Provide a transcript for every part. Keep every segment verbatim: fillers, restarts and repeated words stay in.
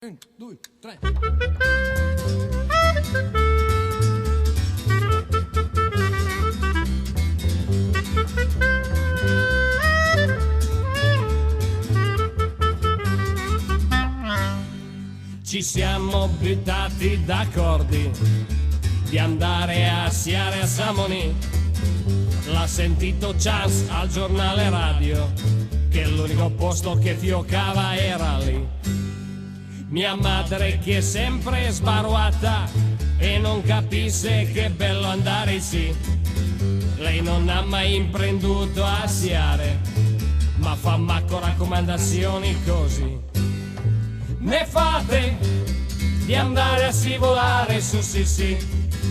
Un, dui, tre. Ci siamo buttati d'accordi di andare a siare a Samonì. L'ha sentito Chance al giornale radio che l'unico posto che fioccava era lì. Mia madre che è sempre sbarruata e non capisce che è bello andare sì. Lei non ha mai imprenduto a siare, ma fa macco raccomandazioni così. Ne fate di andare a scivolare su sì sì,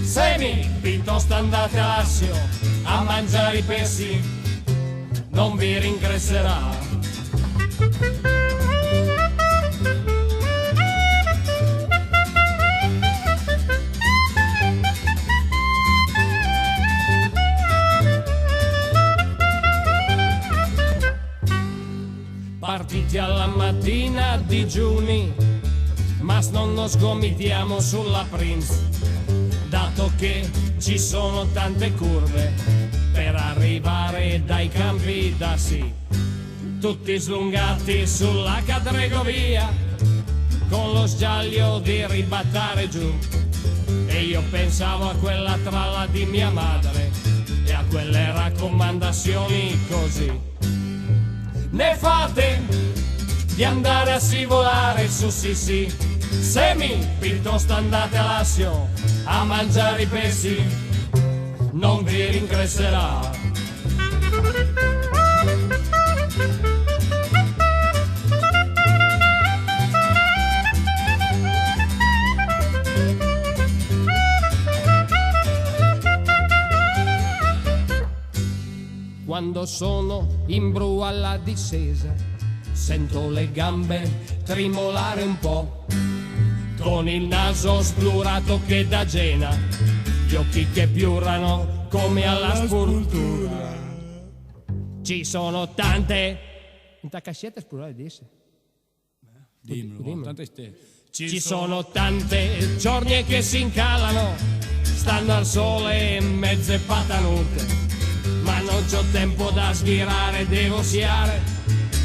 semi, piuttosto andate a Lazio a mangiare i pesci, non vi ringrazierà. Partiti alla mattina digiuni, ma non nos gomitiamo sulla Prince, dato che ci sono tante curve per arrivare dai campi da sì. Tutti slungati sulla cadregovia, con lo sgiaglio di ribattare giù. E io pensavo a quella tralla di mia madre e a quelle raccomandazioni così. Ne fate di andare a scivolare su sì sì, semi, piuttosto andate a Lazio a mangiare i pesci, non vi ringrazierà. Quando sono in bru alla discesa, sento le gambe trimolare un po', con il naso splurato che dà gena, gli occhi che piurano come alla spurtura. Ci sono tante. Ënt la casièta a s'pudrìa dise. Dimlo, dimlo. Tante ste-, ci sono tante giornie che si incalano, stanno al sole mezze patanute, ma non c'ho tempo da svirare, devo siare.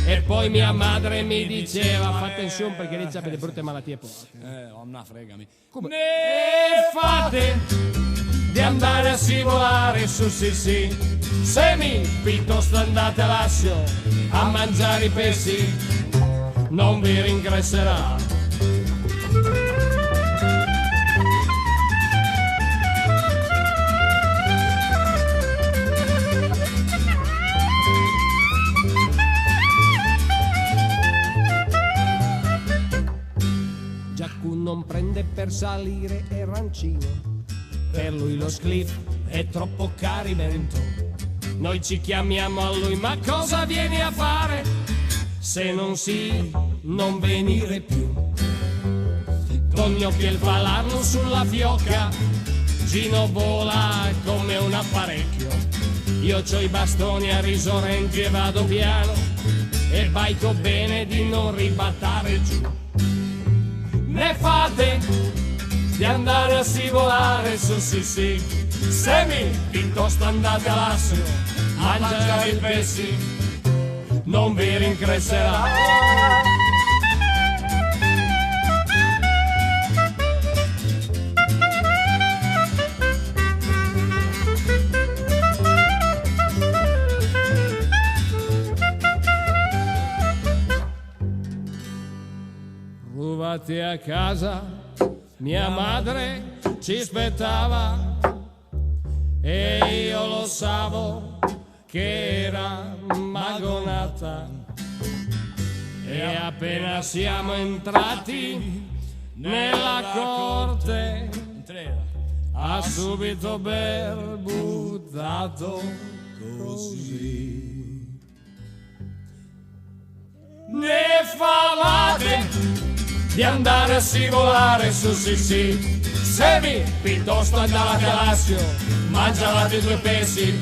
E poi mia madre mi diceva, fa atensione perché lì c'è delle brutte malattie, poi. Eh, non me ne frega, mi. Come? Ne fate di andare a scivolare su sì sì, semi, piuttosto andate a Lazio a mangiare i pesci, non vi ringrazierà. Giacù non prende per salire, è rancino. Per lui lo Sliff è troppo carimento. Noi ci chiamiamo a lui, ma cosa vieni a fare? Se non sì, non venire più. Con gno piel falarlo sulla fiocca, Gino vola come un apparecchio. Io c'ho i bastoni a risorenti e vado piano, e baico bene di non ribattare giù. Ne fate di andare a scivolare su sì sì, semi, piuttosto andate a Lazio a mangiare i pesci, non vi ringrazierà. Ruvati a casa, mia madre ci spettava e io lo savo che era magonata. E appena siamo entrati nella corte, ha subito berbuttato così. Ne fate di andare a scivolare su sì sì, semi, piuttosto andate a Lazio, mangiate due pesci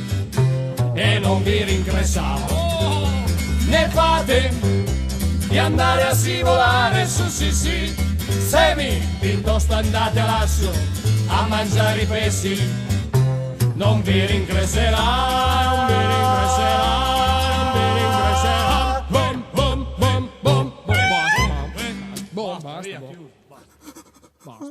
e non vi ringraziamo. Ne fate di andare a scivolare su sì sì, Semi, piuttosto andate a Lazio a mangiare i pesci. Non vi ringraserà, non vi ringraserà, non vi ringraserà. Bom, bom, bom, bom, bom, basta, basta. Bom, basta, bom. Basta.